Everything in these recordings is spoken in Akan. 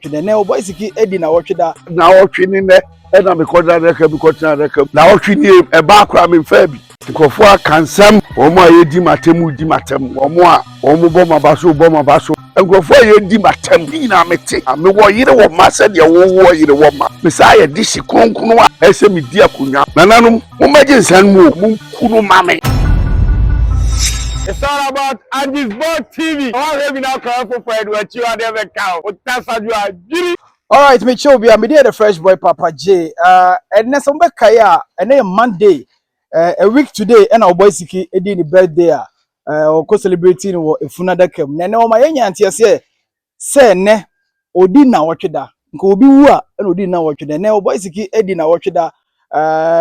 Nɛ Ɔbɔe Siki adi nawɔtwe da. Naawɔtwe ne nnɛ ɛna mekɔda adaka mu kɔtena adaka mu. Naawɔtwe nie ɛbaa koraa memfaa bi. Nkurɔfoɔ aka nsɛm. Wɔn a yɛdi m'atɛm redi m'atɛm. Wɔn a wɔbɔ m'aba so rebɔ m'aba so. Nkurɔfoɔ a yɛdi m'atɛm ne nyinaa mete. Mewɔ yere wɔ mma sɛdeɛ wowɔ yere wɔ mma. Mesan yɛ dehye kronkron a ɛsɛ sɛ medi akonnwa. Nananom, mommɛgye nsa no mu o, monku no mma me. It's all about Angie's Board TV. Ɔwɔ ahwɛ bi na akɔyɛ foforɔ ɛde w'akyi wa deɛ bɛka o. Wotasadwo a dwiri. Alright, me kyɛw bi a mede yɛ the fresh boy Papa J. Ɛnɛ sɛ mobɛkae a, ɛnɛ yɛ Monday. A week today ɛna Ɔbɔe Siki edi ne birthday a ɔkɔ celebrating wɔ efunu adaka mu. Na ɛnɛ ɔma yɛnya nteaseɛ sɛ ɛnɛ odi nawɔtwe da. Nka obi wu a ɛna odi nawɔtwe da. Ɛnɛ Ɔbɔe Siki edi nawɔtwe da,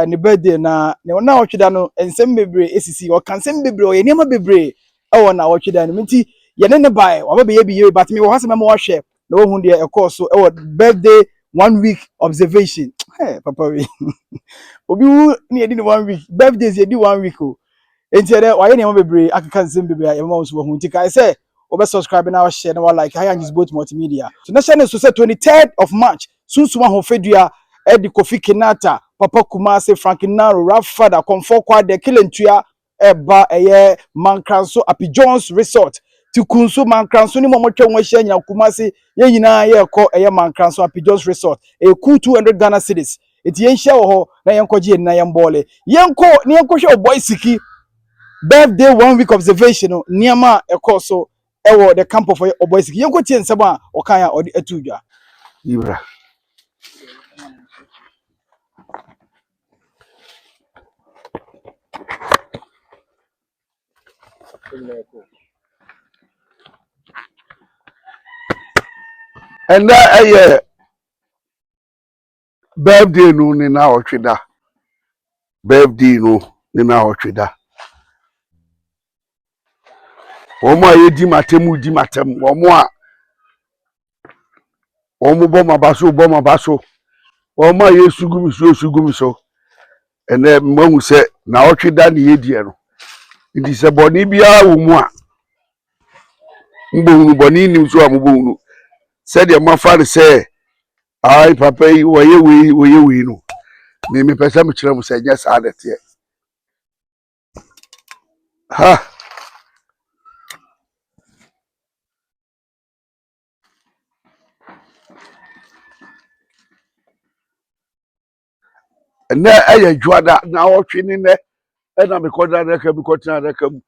ne birthday, na ne nawɔtwe da no nsɛm bebree esisi. Ɔka nsɛm bebree, ɔyɛ nneɛma bebree ɛwɔ nawɔtwe da no mu, nti yɛne ne bae waba bɛyɛ bi yie, but mi wɔ hɔ sɛ mɛma wahwɛ na wohu deɛ ɛkɔɔ so ɛwɔ birthday one week observation. Hey, papa wi obi wu ne yɛdi ne one week, birthdays yɛdi one week o. Nti ɛdɛ wayɛ nneɛma bebree, akeka nsɛm bebree a yɛbɛma wo nso wahu, nti kae sɛ wobɛ subscribe na wahyɛ na walike. Ha yɛ Angie's Boat Multimedia so na hyɛ ne so sɛ 23rd of March, Sunsum Ahofadua ɛde Kofi Kinata, Papa Kumase, Frank Naro, Rafada Kɔmfɔ Kwade Kilentua ɛba ɛyɛ Mankranso Api Jones Resort. Ti kunso Mankranso ne mu a wɔatwa wɔn ahyia nyina, Kumase, yɛn nyinaa yɛrekɔ ɛyɛ Mankranso Api Jones Resort. Ɛyɛ cool 200 Ghana cedis, eti yɛnhyia wɔ hɔ na yɛnkɔgye yɛn na yɛn bɔɔle, yɛnkɔ na yɛnkɔhwɛ Ɔbɔe Siki birthday one week observation no, nneɛma a ɛkɔɔ so ɛwɔ the camp of Ɔbɔe Siki. Yɛnkɔ tie nsɛm a ɔkan a ɔde atu dwa. Ibra. Ɛnɛ ɛyɛ birthday no ne naawɔtwe da. Birthday no ne naawɔtwe da. Wɔn a yɛdi m'atɛm di m'atɛm. Wɔn a wɔn bɔ m'aba so bɔ m'aba so. Wɔn a yɛsu gu mi so esu gu mi so. Ɛnɛ mmahu sɛ naawɔtwe da ne yɛdiɛ no. Nti sɛ bɔne biara wɔ mu a, mbɔhunu bɔne nim so a mobɔhunu. Sɛdeɛ moafa no sɛ ai papa yi wɔyɛ wei wɔyɛ wei no, me mepɛ sɛ mekyerɛ mo sɛ ɛnyɛ saa na ɛteɛ. Ha ɛnɛ ɛyɛ dwoada naawɔtwe ne nnɛ ɛna mekɔda adaka mu kɔtena adaka mu.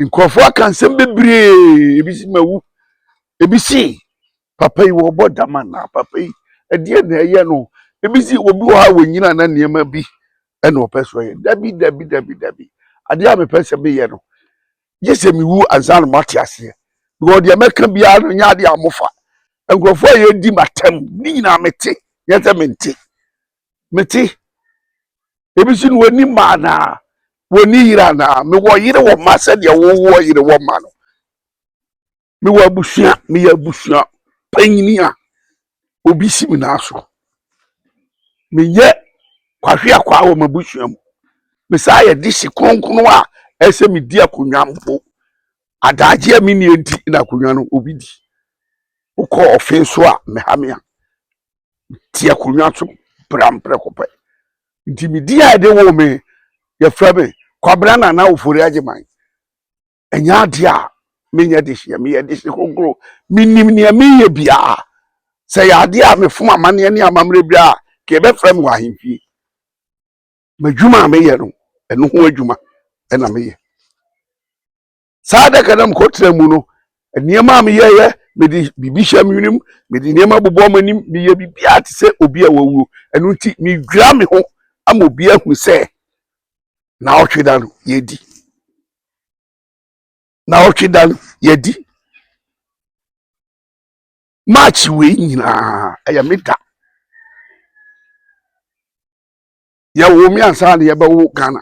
Nkurɔfoɔ aka nsɛm bebree, ebi si mawu, ebi si papa yi wɔbɔ dam anaa, papa yi ɛdeɛ na ɛyɛ no, ebi si obi wɔ ha wɔnyina na nneɛma bi ɛna ɔpɛ so yɛ. Dabi dabi dabi dabi, adeɛ a mepɛ sɛ meyɛ no gye sɛ mewu ansa na moate aseɛ, because deɛ mɛka biara no nyɛ adeɛ a mofa. Nkurɔfoɔ a yɛdi m'atɛm ne nyinaa mete, nyɛ sɛ mente, mete. Ebi si no wɔni mma anaa wɔni yere anaa. Mewɔ yere wɔ mma sɛdeɛ wowɔ yere wɔ mma no. Mewɔ abusua, meyɛ abusua panyini a obi si me nan so. Meyɛ kwahwe akwaa wɔ m'abusua mu. Mesaa yɛ dehye kronkron a ɛsɛ medi akonnwa mpo. Adagye a mennie nti na akonnwa no obi di. Wokɔ ɔfe so a meha me a te akonnwa so pram prɛko pɛ. Nti me din a yɛde woo me, yɛfrɛ me Kwabena Nana Ofori Agyeman. Ɛnyɛ adeɛ a menyɛ dehyeɛ, meyɛ dehye kronkron. Menim nea meyɛ biara. Sɛ yɛ adeɛ a mefom amanneɛ ne amammerɛ biara a, ka yɛbɛfrɛ me wɔ ahemfie. M'adwuma a meyɛ no, ɛno ho adwuma ɛna meyɛ. Saa adaka na mekɔtena mu no, nneɛma a meyɛyɛ, mede biribi hyɛ me hwenem, mede nneɛma bobɔ m'anim, meyɛ biribiara te sɛ obi a wawuo. Ɛno nti medwira me ho ama obi ahu sɛ naawɔtwe da no yɛdi. Naawɔtwe da no yɛdi. March wei nyinaa ɛyɛ me da. Yɛwoo me ansa na yɛbɛwo Ghana.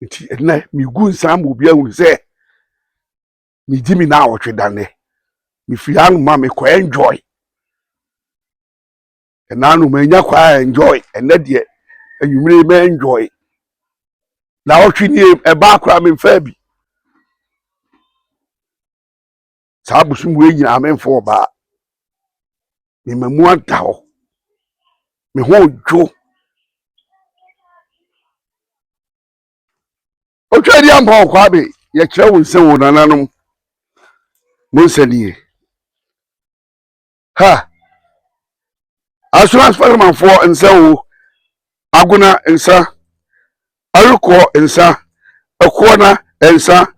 Nti ɛnɛ megu nsa ama obi ahu sɛ megye me naawɔtwe da nnɛ. Mefiri hanom a mekɔ enjoy. Ɛna no manya kwan enjoy. Ɛnɛ deɛ anwummere mɛ enjoy. Naawɔtwe nie ɛbaa koraa memfaa bi. Saa bosom wei nyinaa memfa ɔbaa. Mema mu ada hɔ. Me ho dwo. Otwa di ampa ɔkwabe yɛkyerɛ wo nsɛ wo nananom mo nsa nie. Ha! Assurance Farmanfoɔ nsa o, Agona nsa, Arekoɔ nsa, Ɛkoɔna nsa,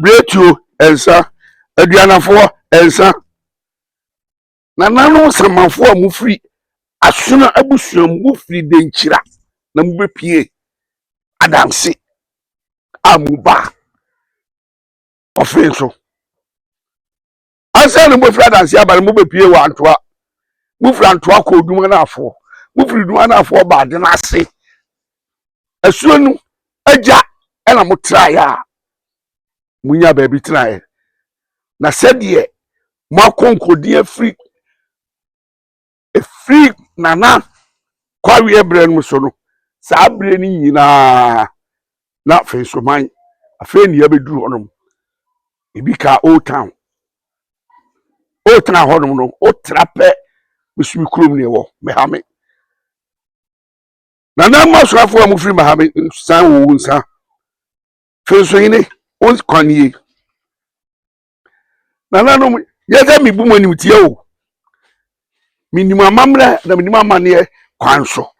Biretuo nsa, Aduanafoɔ nsa. Nananom Samanfoɔ a mofiri Asona abusua mu, mofiri Denkyira na mobɛpie Adanse a moba ɔfe so. Ansa na mobɛfiri adanse aba no, mobɛpie wɔ Antoa. Mofiri Antoa kɔ Odum Anafoɔ. Mofiri Odum Anafoɔ ba Ade no ase. Asuo no agya ɛna motraeɛ a monya baabi tenaeɛ. Na sɛdeɛ moakɔnkɔdin afiri ɛfiri Nana Kwaweɛ berɛ no so no, saa berɛ no nyinaa na Fensoman afei ne yɛbɛduru hɔnom. Ebi ka Old Town. Old Town hɔnom no, wotra pɛ mesumi kurom ne ɛwɔ Mehame. Nana mu asoafoɔ a mofiri Mahame san wɔ wo nsa. Fensohene, wo kwan nie. Nananom, yɛ sɛ mebu mo animtia o. Menim amammerɛ na menim amanneɛ kwan so.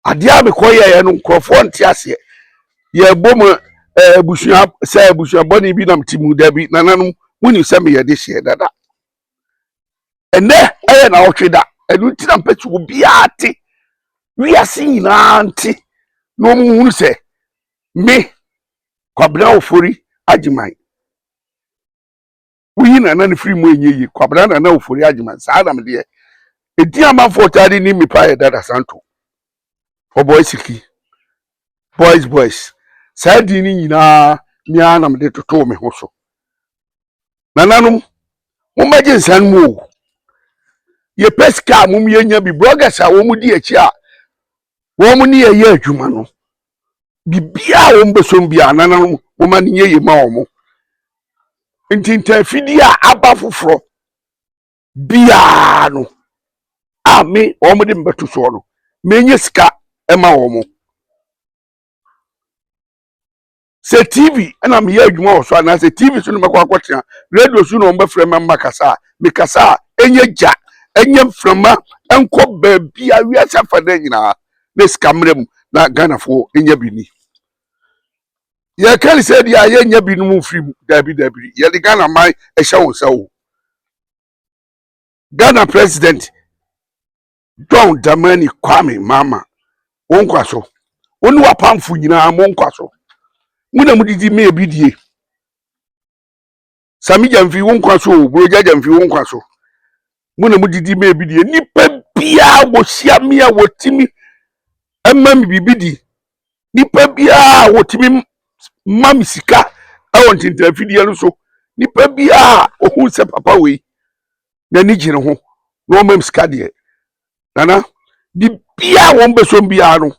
Adeɛ a mekɔyɛeɛ no, nkurɔfoɔ nte aseɛ. Yɛbɔ mu eh, abusua sɛ abusua bɔne bi nam te mu dabi. Nananom, monim sɛ meyɛ de hyeɛ dada. Ɛnɛ ɛyɛ naawɔtwe da, ɛno nti na mpɛ sɛ obiara te, wiase nyinaa nte, na wɔn hunu sɛ me Kwabena Ofori Agyeman. Woyi Nana no firi mu ɛnyɛ yie. Kwabena Nana Ofori Agyeman. Saa na medeɛ. Ɛdin amanfoɔ taa de nim me paa yɛ Dada Santo. Ɔbɔ Asiki. Boys Boys. Saa din no nyinaa me ara na mede totoo me ho so. Nananom, mommɛgye nsa no mu o. Yɛpɛ sika a mom yɛnya bi. Bloggers a wɔn di akyi a wɔn ne yɛyɛ adwuma no, biribiara a wɔn bɛsɔm biara nananom wɔma no nyɛ yie ma wɔn. Ntintafidie a aba foforɔ biara no a me wɔn de mbɛto soɔ no, menyɛ sika ma wɔn. Sɛ TV na meyɛ adwuma wɔ so anaasɛ TV so na mɛkɔ akɔtena, radio so na wɔbɛfrɛ me ama kasa a, mekasa a, ɛnyɛ gya, ɛnyɛ mframa, ɛnkɔ baabi a wiase afa dɛ nyinaa na sika mmerɛ mu na Ghanafoɔ nya bi ni. Yɛka ne sɛ deɛ a yɛnya bi no mu mfiri mu, daabi daabi, yɛde Ghana man ɛhyɛ wo nsa o. Ghana President John Dramani Kwame Mahama, wo nkwa so. Wo ne w'apamfo nyinaa mo nkwa so. Mo na modidi me ebi die. Sami Gyamfi wo nkwa so o, Burogya Gyamfi wo nkwa so. Mo na modidi me ebi die. Nipa biara wɔhyia me a wɔtumi ma me biribi di. Nipa biara wɔtumi ma me sika wɔ ntentafidie no so. Nipa biara ohun sɛ papa wei n'ani gye ne ho na ɔma m sika deɛ nana biribiaa wɔn bɛsɔm biara no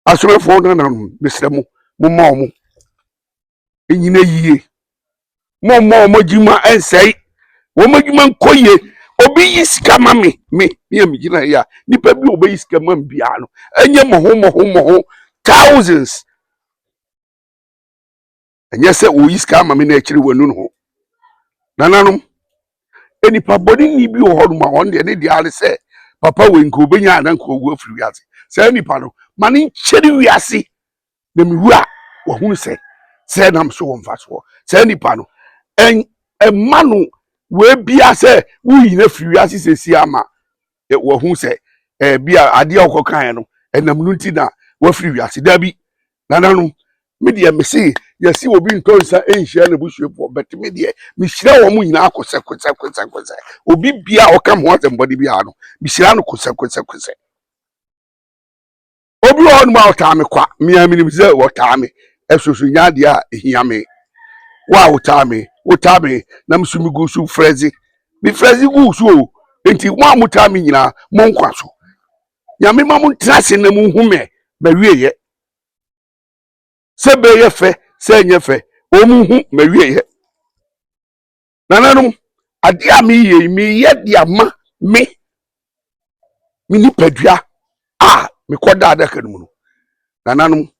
asomɛfoɔ nananom mesrɛ mo momma wɔn nyina yie momma wɔn adwuma nsɛe wɔn adwuma nkɔ yie obi yi sika ma me me me a megyina yi a nipa bi a ɔbɛyi sika ma me biara no ɛnyɛ mmɔho mmɔho mmɔho thousands Ɛnyɛ sɛ oyi sika ama me na akyiri wanu ne ho. Nananom, nipa bɔne bi wɔ hɔnom a ɔno deɛ ne deɛ ara sɛ papa wei nka obenya ana nka owu afiri wiase. Saa nipa no, ma ne nkyɛre wiase na mewu a wahunu sɛ sɛ nam so wɔ mfasoɔ. Saa nipa no, ɛmma no wei bia sɛ woyi no afiri wiase sɛsi ama wahu sɛ ɛbi a adeɛ a ɔkɔkaeɛ no ɛnam no nti na wafiri wiase. Dabi, nananom, me deɛ mese yɛse obi ntɔ nsa nhyira n'abusuafoɔ but me deɛ mehyira wɔn nyinaa kosɛ kosɛ kosɛ kosɛ obi bia a ɔka me ho asɛmbɔde biara no mehyira no kosɛ kosɛ kosɛ obi wɔ hɔnom a ɔtaa me kwa mea menim sɛ ɔtaa me ɛso so nya adeɛ a ɛhia me wo a wotaa me wotaa me na me so megu so frɛdze me frɛdze gu so o nti mo a motaa me nyinaa mo nkwa so nyame ma mo ntena ase na mo hu me mawieyɛ sɛ bɛyɛ fɛ sɛ ɛnyɛ fɛ wɔn hu mawieɛ. Nananom, adeɛ a meyɛ yi, meyɛ de ama me me nipadua a mekɔda adaka no mu no. Nananom,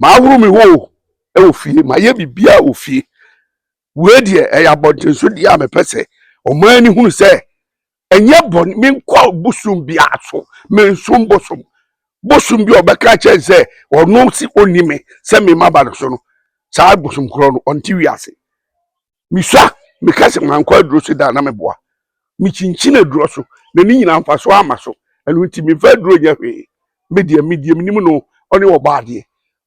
mahoro me ho wɔ fie, mayɛ biribiara wɔ fie. Wei deɛ ɛyɛ abɔnten so deɛ a mepɛ sɛ ɔman no hunu sɛ ɛnyɛ bɔne. Menkɔ bosom biara so, mensom bosom. Bosom bi a ɔbɛka kyerɛ sɛ ɔno si ɔnni me sɛ mema ba no so no, saa bosom korɔ no ɔnte wiase. Misua, meka sɛ mankɔ aduro so da na meboa. Mekyinkyin aduro so na ne nyinaa mfasoɔ amma so. Ɛno nti memfa aduro nyɛ hwee. Me deɛ, me deɛ menim no ɔne ɔbɔadeɛ.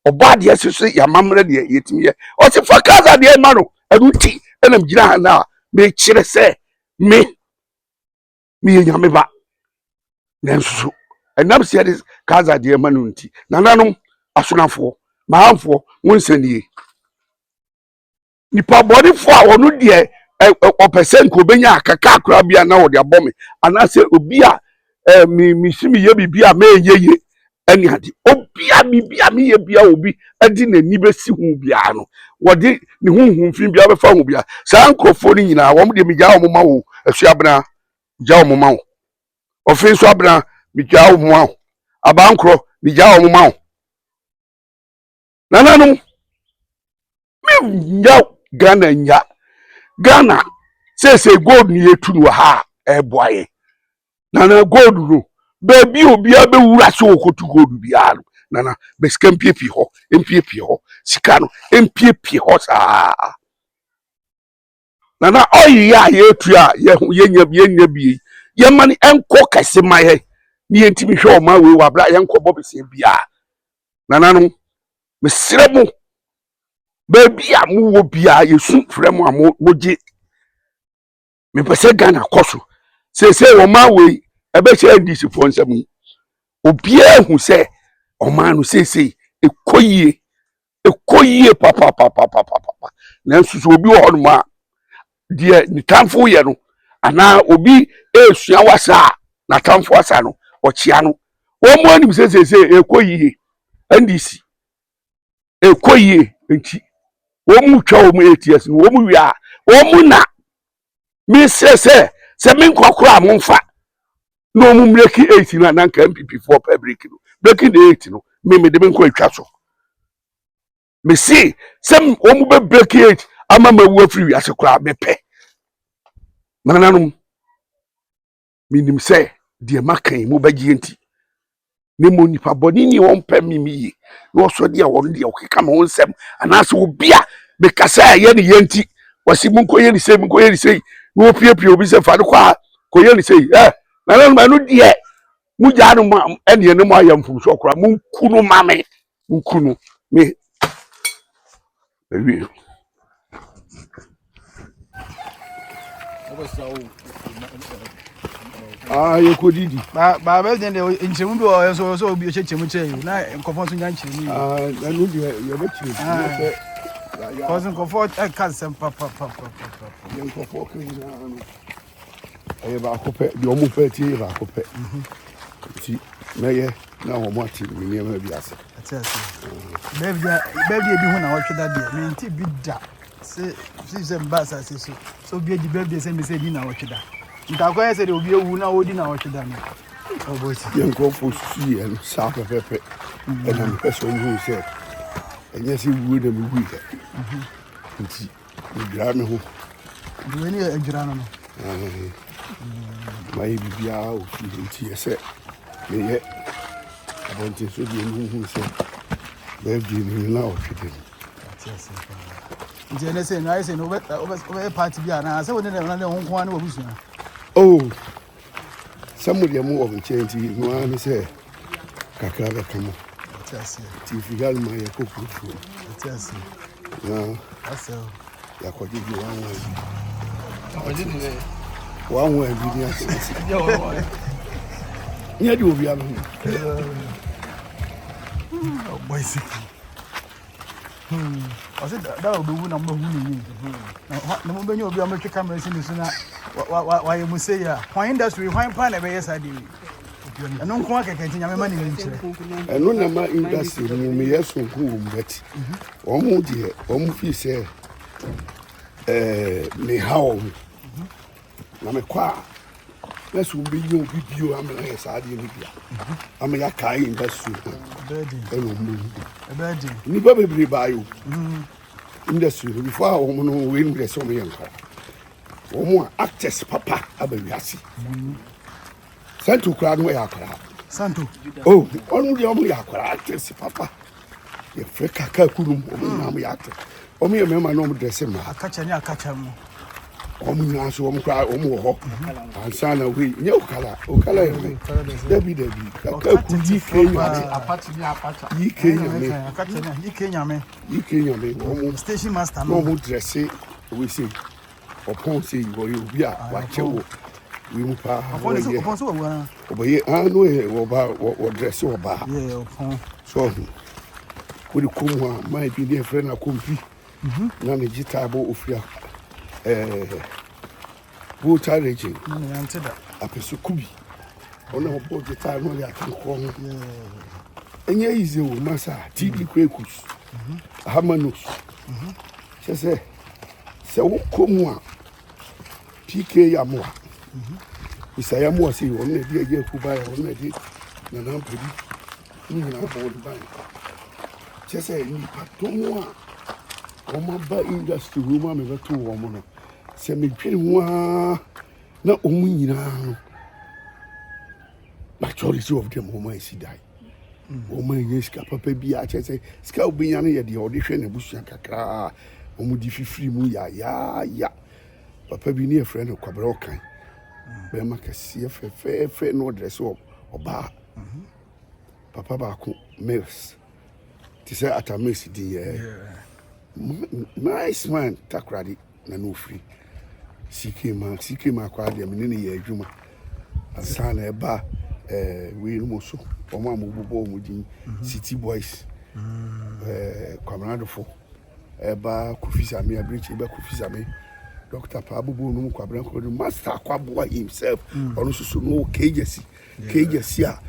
Ɔbɔadeɛ so sɛ yɛamammerɛ deɛ yɛtumi yɛ. Ɔse fa kasa deɛ ma no. Ɛno nti ɛna megyina ha na mekyerɛ sɛ me meyɛ nyame ba. Nanso so ɛnam sɛ yɛde kasa deɛ ma no nti, nananom asonafoɔ, mahamfoɔ, mo nsɛnie. Nipa bɔnefoɔ a ɔno deɛ ɔpɛ sɛ nka ɔbɛnya akaka koraa bi a na ɔde abɔ me, anaasɛ obi a me mesi meyɛ biribi a mɛnyɛ ye ɛne ade, obi a biribi a meyɛ bia obi de n'ani bɛsi ho biara no, wɔde ne honhom fi biara bɛfa ho biara, saa nkurɔfoɔ no nyinaa wɔn deɛ megyaa wɔn ma wo. Asuabena, gyaa wɔn ma wo. Ɔfe nso abena, megyaa wɔn ma wo. Abankorɔ, megyaa wɔn ma wo. Nananom, menya Ghana nya Ghana seesei gold no yɛtu no wɔ ha a ɛboa yɛn. Nana, gold no baabi a obiara bɛwura sɛ wɔkɔtu gold biara no, nana, bɛ sika mpiepie hɔ, mpiepie hɔ, sika no mpiepie hɔ saa. Nana, ɔyeyɛ a yɛtu a yɛnya yɛnya bie, yɛma no ɛnkɔ kɛse ma yɛn ne yɛntumi hwɛ ɔman wei wɔ abere a yɛnkɔbɔ besia biara. Nananom, mesrɛ mo, baabi a mowɔ biara yɛsu frɛ mo a mogye. Mepɛ sɛ Ghana kɔ so. Seesei ɔman wei ɛbɛhyɛ NDC foɔ nsɛm yi, obiara hu sɛ ɔman no seesei ɛkɔ yie, ɛkɔ yie papapapapapa. Nanso sɛ obi wɔ hɔnom a deɛ ne tamfo yɛ no, anaa obi esua wasa a n'atamfo asa no, ɔkyea no. Wɔn mu anim sɛ seesei ɛkɔ yie, NDC ɛkɔ yie, nti wɔn mu twa wɔn 8 years no, wɔn mu wie a, wɔn mu na mesrɛ sɛ menkɔ koraa momfa na wɔn mu break eight no a, na nka NPP foɔ pɛ break no, breaking the eight no, me mede me nkɔ atwa so. Mesi sɛ wɔn mu bɛ break eight ama ma wu afiri wiase koraa, mepɛ. Nananom, menim sɛ deɛ maka yi mobɛgye nti na mmom nipa bɔne ni wɔn pɛ mi mi yie na wɔsɔ deɛ wɔn deɛ ɔkeka me ho nsɛm, anaasɛ obi a mekasa a ɛyɛ ne yɛ nti wɔsi mu nkɔyɛ ne sei, mu nkɔyɛ ne sei, na wɔpiapia obi sɛ fa no kɔ a kɔyɛ ne sei. Nananom, ɛno deɛ mo gyaa no ma ɛneɛ ne mo ayɛ mfomsoɔ koraa, monku no ma me, monku no me awie. Ah, yɛkɔdidi. Ba bɛ deɛ nkyɛnmu bi wɔ hɔ nso sɛ obi ɔkyɛ mu kyerɛ yi na nkɔfoɔ nso nya nkyɛnmu yi. Ah, ɛno deɛ yɛbɛkyerɛ Ah. sɛ Kɔsi nkɔfoɔ ɛka nsɛm papapapapa. Yɛ nkurɔfoɔ ka nyinaa no ɛyɛ baako pɛ deɛ, ɔmo pɛ tie yɛ baako pɛ, nti mɛyɛ na wɔn ate me nneɛma bi ase. Ɛte ase. Baabi a ebi ho na wɔtwe da deɛ, mente bi da sɛ sɛ mba asase so sɛ obi adi birthday sɛ mesɛ di na wɔtwe da. Nti akɔyɛ sɛ deɛ obi awu na wɔdi na wɔtwe da no. Ɔbɔ si. Yɛ nkurɔfoɔ susu yɛ no saa pɛpɛpɛ, ɛna mepɛ sɛ ɔmo hu sɛ ɛnyɛ sɛ wuo na mewu yɛ, nti medwira me ho. Nti wei ne yɛ adwira no. Ɛɛ, mayɛ biribiara wɔ fie, nti yɛ sɛ meyɛ abɔnten so deɛ no hu sɛ birthday no na ɔtwe de no. Ɛte ase paa. Nti ɛnɛ sɛ no ayɛ sɛ no wobɛyɛ party bi anaa sɛ wo ne ne wo nko ara ne wabusua? Oh, sɛ mo deɛ mowɔ me nkyɛn nti no ara ne sɛ kakra bɛka mo. Ɛte ase. Nti firi ha no ma yɛkɔ kurofuo. Ɛte ase. Na Asɛ o. yɛakɔgyegye wanwan bi ne asese nyɛ de obia no ho. Ɔbɔ esi. Ɔsɛ da a ɔbɛwu na mobɛhu ne yie. Na mobɛnya obi a mobɛtwe camera si ne so na wayɛ mu sei a. Hwan industry, hwan paa na ɛbɛyɛ saa deɛ yi? Ɛno nko ara kɛkɛ nti Nyame ma ne nim kyerɛ. Ɛno na ma industry no mu meyɛ sonko wɔ mu, bɛt wɔn mo deɛ wɔn fii sɛ Ɛɛ meha wɔn na mekɔ a na sɛ wɔbɛnya obi bio ama no ayɛ saa adeɛ no bi a ama yɛakae industry ho ɛna wɔn bɛhu nnipa bebree baayɛ o industry no before a wɔn no wei no deɛ sɛ wɔn yɛ nkwadaa, wɔn a actors papa aba wiase. Santo koraa no yɛ akwadaa. Santo. Oh, ɔno deɛ wɔn yɛ akwadaa. Actors papa yɛfrɛ kaka kunum, wɔn nyinaa wɔn yɛ actors, wɔn yɛ mmarima na wɔn dress mmaa. Akakyɛ ne akakyɛ mu. Wɔn nyinaa nso wɔn koraa wɔn wɔ hɔ ansa na wei nyɛ okala okala yɛ mɛ dabi dabi kaka ku yi ke nyame yi ke nyame. Akakyɛ ne yi ke nyame. Yi ke nyame wɔn station master na no. Wɔn dress wei sɛ ɔpɔn sɛ wɔyɛ obi a wakyɛ wɔ wei mu paa. Ɔpɔn ne so. Wɔyɛ ɔpɔn so wɔ wura. Ɔbɛyɛ ah no yɛ wɔba wɔ dress ɔbaa. Yɛ ɔpɔn. So ɔho wode kɔm hɔ a maa bi ne yɛfrɛ no akɔmpi na ne guitar bɔ ofiri a Volta Region. Ne yante da. Apɛsɛ kubi ɔno ɔbɔ guitar no ɔde atenkorɔ ho ɛnyɛ easy o masa TD Kwekus Hamanos kyɛ sɛ wokɔ mu a PK Yamoa Mr Yamoa sɛ ɔno na ɛde agya aku baeɛ, ɔno na ɛde Nana Mpadi ne nyinaa bɔ ne ban kyɛ sɛ nnipa dɔm a wɔn aba industry wɔ mu a mebɛto wɔn no sɛ medwene ho ara na wɔn nyinaa no, majority of them wɔn asi dan, wɔn anya sika papa bi a kyerɛ sɛ sika a wobɛnya no yɛ deɛ ɔde hwɛ n'abusua kakra a wɔn de fifiri mu yayaaya. Papa bi ne yɛfrɛ no Kwabrɛ Ɔkan, bɛrima kɛseɛ fɛfɛɛfɛ na ɔdrɛ sɛ ɔbaa. Papa baako Mills te sɛ Ata Mills din yɛ nice man Takoradi na na ofiri CK ma CK ma akɔ adeɛ me ne no yɛ adwuma ansa na ɛba wei no mu so wɔn a wɔbobɔ wɔn din City Boys, Kwamina Dofo ɛba Kofi Same Abirekyi ɛba Kofi Same Dr. Paa Bobo no mu Kwabena Kɔdu Master Akwaboa himself. Ɔno nso so no wɔ Kejasi Kejasi a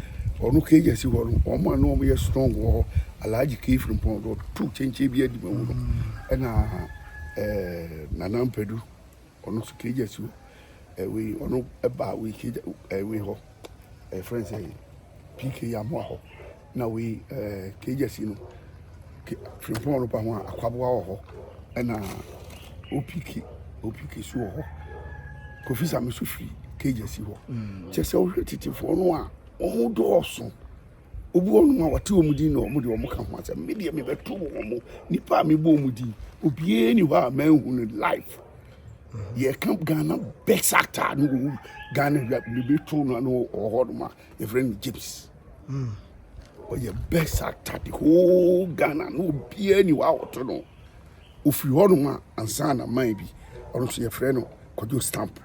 ɔno Kejasi hɔ no wɔn a na wɔn yɛ strong wɔ hɔ Alhaji Kefiri Mpɔn do ɔto kyɛnkyɛn bi adi ma wu no ɛna Nana Mpadu ɔno nso Kejasi hɔ ɛwei ɔno ɛba wei Keja ɛwei hɔ ɛfrɛ sɛ PK Yamoa hɔ na wei Kejasi no Frimpɔn no pa ho a Akwaboa wɔ hɔ ɛna OPK OPK so wɔ hɔ Kofi Same so firi Kejasi hɔ kyɛ sɛ wohwɛ tetefoɔ no a wɔn dɔɔso. Obi wɔ nom a wɔte wɔn din na wɔn de wɔn ka ho asɛm. Me deɛ mebɛto wɔn nipa a mebɔ wɔn din obiara ni hɔ a manhu no life. Yɛka Ghana best actor no wɔ Ghana wia mebɛto no ano wɔ hɔ nom a yɛfrɛ no James. Ɔyɛ best actor the whole Ghana na obiara ni hɔ a wɔto no. Ofiri hɔ nom a ansa na man bi ɔno nso yɛfrɛ no Kwadwo Stamp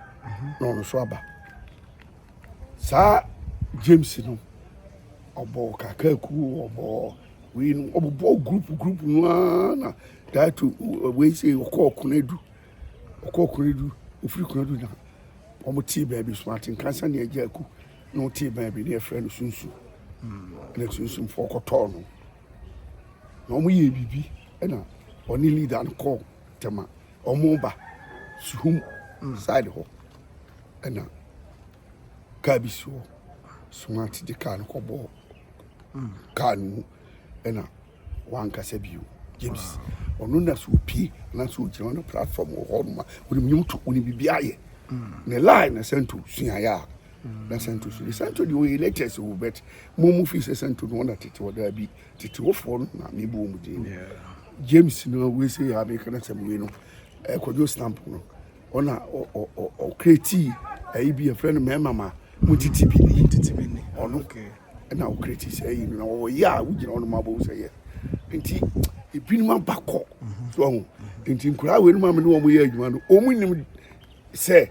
na ɔno nso aba. Saa James no ɔbɔ kakaku ɔbɔ wei no ɔbobɔ group group no ara na dato wei sɛ ɔkɔɔ Konadu ɔkɔɔ Konadu ofiri Konadu na wɔn tee baabi so ate nkansa ne agya aku na ɔtee baabi ne yɛfrɛ no Sunsun ɛna Sunsumfoɔ kɔtɔɔ no na wɔn yɛ biribi ɛna ɔne leader no kɔɔ Tema wɔn ba Suhum side hɔ ɛna kaa bi si hɔ Smart de kaa no kɔbɔɔ kaa no mu ɛna wankasa bio. James ɔno na sɛ opie anaasɛ ogyina hɔ no platform wɔ hɔ nom a onim nnwom to onim biribi ayɛ ne line na Santo suaeɛ a na Santo so de Santo deɛ ɔyɛ latest o but mo mu fi sɛ Santo no ɔna tete hɔ daabi tete hɔfoɔ no na mebɔ wɔn din no. James no wei sɛ yɛ abɛka no sɛm wei no Kwadwo Stamp no ɔna ɔkreti ɛyi bi yɛfrɛ no mmarima ma mo titi bi ni ɔno ɛna ɔkreti sɛ ɛyi no na ɔyɛ a wogyina hɔ nom abɔ sɛ yɛ nti ebinom aba kɔ so ɔho nti nkoraa wei nom a me ne wɔn yɛ adwuma no wɔn nim sɛ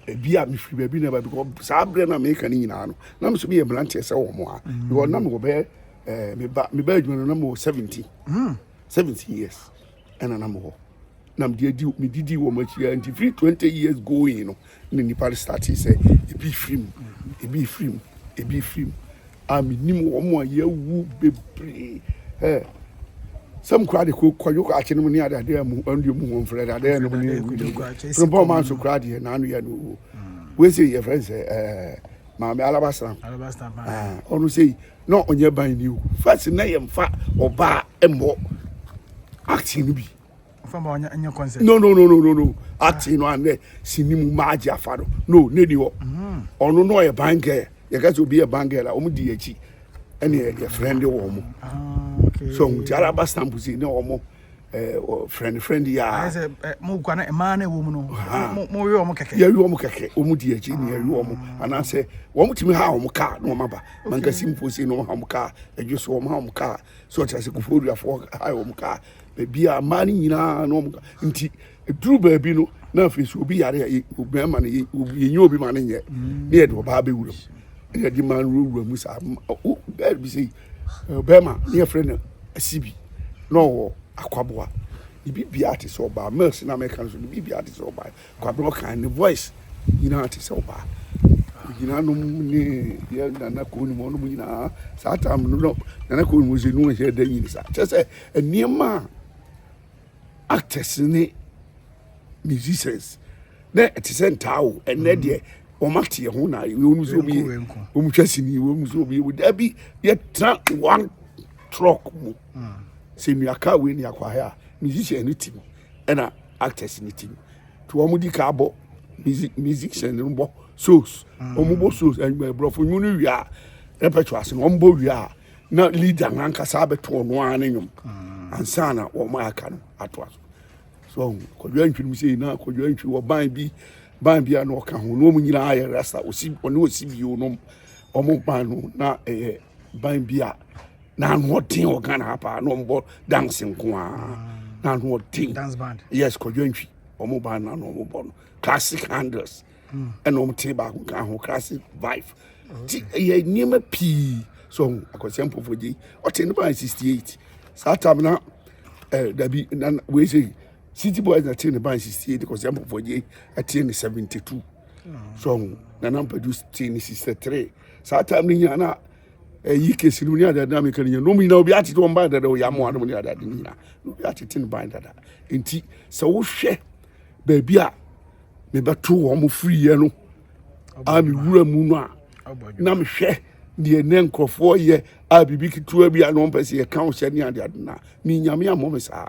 ebi a mefiri baabi na ba because saa berɛ na meka no nyinaa no na me so meyɛ mmeranteɛ sɛ wɔn a because na mewɔ bɛyɛ meba meba adwuma no na mewɔ 17 years ɛna na mewɔ na mede adi medidi wɔn akyi a nti firi 20 years going no na nipa no start sɛ ebi firi mu ebi firi mu ebi firi mu a menim wɔn a yɛawu bebree. Sɛm koraa de ko kwadwo kɔ akye no mu ne ade ade mu ɔno deɛ mu ho mfrɛ de ade no mu ne frimpɔn man so koraa deɛ n'ano yɛ no owuo. Wei sɛ yɛfrɛ no sɛ ɛɛ maame alabasram. Ɔno sɛ na ɔnyɛ ban ni o. First na yɛmfa ɔbaa mmɔ acting no bi. No no no no no no acting no anɛ sini mu maagye afa no no ne ni hɔ. Ɔno na ɔyɛ ban girl. Yɛka sɛ obi yɛ ban girl a wɔn di akyi ɛne yɛ friend wɔ wɔn. So nti alaba stamp si ne wɔn ɛɛ friend friend yɛ a. Ayɛ sɛ mo kura na mmaa na ɛwɔ mu no mo mo yɛ wɔn kɛkɛ. Yɛwi wɔn kɛkɛ wɔn di akyi ne yɛwi wɔn anaasɛ wɔn tumi ha wɔn kaa na wɔn aba mankasi mpo si na wɔn ha wɔn kaa adwo so wɔn ha wɔn kaa so ɔkyerɛ sɛ kufuo duafoɔ ha wɔn kaa baabi a mmaa no nyinaa na wɔn nti duru baabi no na afei so obi yare a bɛrima no yɛnyɛ obi ma no nyɛ ne yɛde ɔbaa bɛwura mu ne yɛde mmaa no wurawura mu saa bɛɛ bi sɛ bɛrima ne yɛfrɛ no asibi na ɔwɔ akwaboa ne biribiara te sɛ ɔbaa mills na mɛka no so ne biribiara te sɛ ɔbaa kwabena ɔkan ne voice nyinaa te sɛ ɔbaa nyinaa nom ne yɛ nana kɔn mu ɔnom nyinaa saa tam no no nana kɔn mu sɛ nu ɔhyɛ da nyini saa kyerɛ sɛ nneɛma a actors ne musicians na ɛte sɛ ntaa o ɛnɛ deɛ wɔn ate yɛn ho na wɔn nso obi wɔn twa sini wɔn nso obi wɔn dabi yɛtena one truck mu sɛ nnuaka wei ne akɔ ahɛ a musician ne ti mu ɛna actors ne ti mu nti wɔn di ka bɔ music musician no bɔ shows wɔn bɔ shows ɛnum ɛborɔfo nwom no wia repertoire ase no wɔn bɔ wia na leader nankasa abɛto ɔno ara ne nwom ansa na wɔn aka no atoa so so kɔdwa ntwi no sɛ na kɔdwa ntwi wɔ ban bi ban bi a na ɔka ho na wɔn nyinaa yɛ rasta osi ɔne osi bio nom wɔn ban no na ɛyɛ ban bi a na ano ɔden wɔ Ghana ha paa na wɔn bɔ dance nko ara na ano ɔden dance band yes kɔdwa ntwi wɔn ban na wɔn bɔ no classic handles ɛna wɔn te baako ka ho classic vibe ti ɛyɛ nneɛma pii so akɔsɛ mpɔfo gye ɔte ne ban 68 saa tam na ɛɛ dabi na wei sɛ city boys na te ne ban 68 kɔsɛ mpɔfo gye ɛte ne 72 so nana mpadu te ne 63 saa tam ne nyinaa na ɛyi kesi no ne adada na meka ne nyinaa na wɔn nyinaa obi atete wɔn ban dada oyɛ amoa no ne adada ne nyinaa obi atete ne ban dada nti sɛ wohwɛ baabi a mebɛto wɔn firiiɛ no a mewura mu no a na mehwɛ deɛ ne nkurɔfoɔ yɛ a biribi ketewa bi a na wɔmpɛ sɛ yɛka wo hyɛ ne adeade no a me nyame ammɔ me saa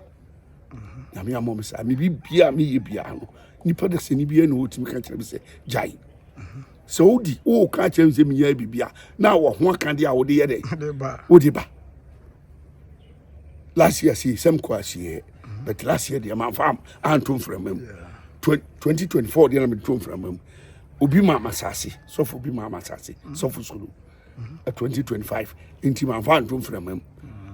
nyame ammɔ me saa me biribiaa meyɛ biara no nipa da sɛni biara na ɔtumi ka kyerɛ me sɛ gyae sɛ wodi woka kyerɛ me sɛ menyɛ biribi a na wɔ ho aka deɛ a wode yɛ dɛ wode ba last year sei sɛm kɔ asieɛ but last year deɛ mamfa anto mframa mu 2024 deɛ na mede to mframa mu obi ma masase sɔfo bi ma masase sɔfo solo 2025 nti mamfa anto mframa mu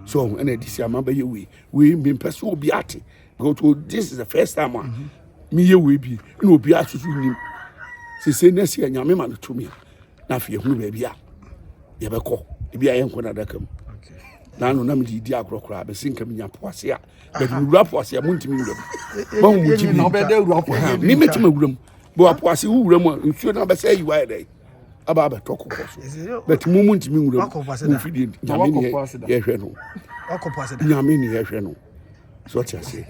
so ɛna ɛde si ama bɛyɛ wei wei mempɛ sɛ obi ate because oh, this is the first time a meyɛ wei bi na obi asoso nim sese na si anyame ma no tumi a na afei ehunu baabi a yɛbɛkɔ ebi a yɛnkɔ n'adaka mu na ano na mede di agorɔ koraa bɛsi nka menya poase a bɛde mewura poase a montumi nwura mu mahu mo gyi bi me mɛtumi awura mu bɛ apoase wo wura mu a nsuo no abɛsɛ ayi wayɛ dɛn aba abɛtɔ kɔkɔ so bɛte mo mu ntumi nwura mu mo fidie nyame ne yɛhwɛ no nyame ne yɛhwɛ no so ɔte aseɛ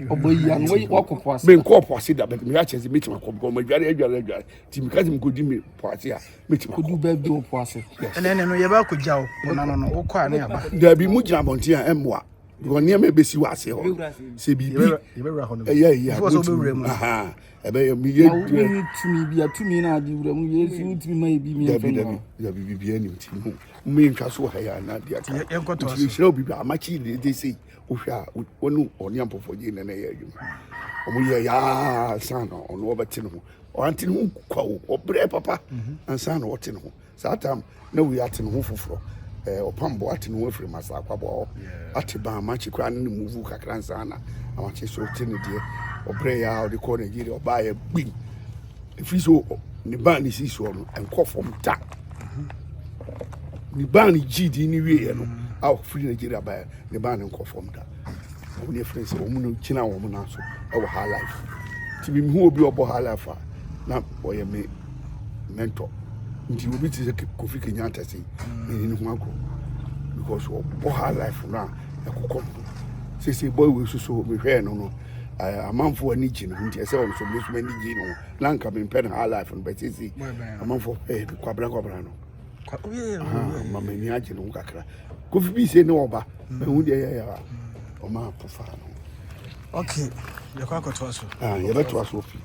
menkɔ ɔpoase da bɛte meyɛ akyɛ sɛ mɛtumi akɔ bikɔ madware adware adware nti meka sɛ mekɔdi me poase a mɛtumi akɔ baabi wɔ poase ɛnɛ ɛnɛ no yɛbɛ akɔgya wo wo nano no wokɔ a ne aba daabi mo gyina abɔnten a ɛmmoa because nneɛma ɛbɛsi wɔ aseɛ hɔ sɛ biribi ɛyɛ ɛyɛ a motumi aha ɛbɛyɛ meyɛ wonni tumi bi a tumi no ade wura mu yɛsi wotumi ma yɛ bi dabi dabi dabi biribi anim nti mo mo yɛntwa so wɔ ha yɛ anaa deɛ aka nti yɛhyira obi bi amakye de de sei wohwɛ a wɔne ɔne ampɔfɔgye na na ɛyɛ adwuma wɔn yɛ yaa ansa na ɔno ɔbɛte ne ho ɔante ne ho kwa o ɔbrɛ papa ansa na ɔte ne ho saa tam na wei ate ne ho foforɔ ɛɛ ɔpam bo ate ne ho afiri masa akwaboa hɔ ate ban amakye koraa ne ne muvu kakra ansa na amakye so te ne deɛ ɔbrɛ yaa ɔde kɔɔ Nigeria ɔbaa yɛ gbim ɛfiri so ne ban ne si soɔ no ɛnkɔ fam da ne ban ne gyii din ne wieɛ no a ɔfiri Nigeria baeɛ ne ban ne nkɔ fam da wɔn ne yɛfrɛ sɛ wɔn no gyina wɔn nan so ɛwɔ high life nti mi hu obi ɔbɔ high life a na ɔyɛ me mentor nti obi ti sɛ Kofi Kenyatta sɛ mene ne ho agorɔ because ɔbɔ high life no a ɛkokɔ no. Sese boy wei soso mehwɛɛ no no, amanfoɔ ani gye ne ho, nti ɛsɛ ɔno so me so m'ani gye ne ho. Na nka mempɛ no high life no, but sese amanfoɔ pɛɛ no kwabena kwabena no. Ma m'ani agye ne ho kakra. Kofi bi se ne ɔba, mahu deɛ yɛyɛ a ɔma apo faa no. Okay, yɛkɔ akɔtoa so. Ah, yɛbɛtoa so fi.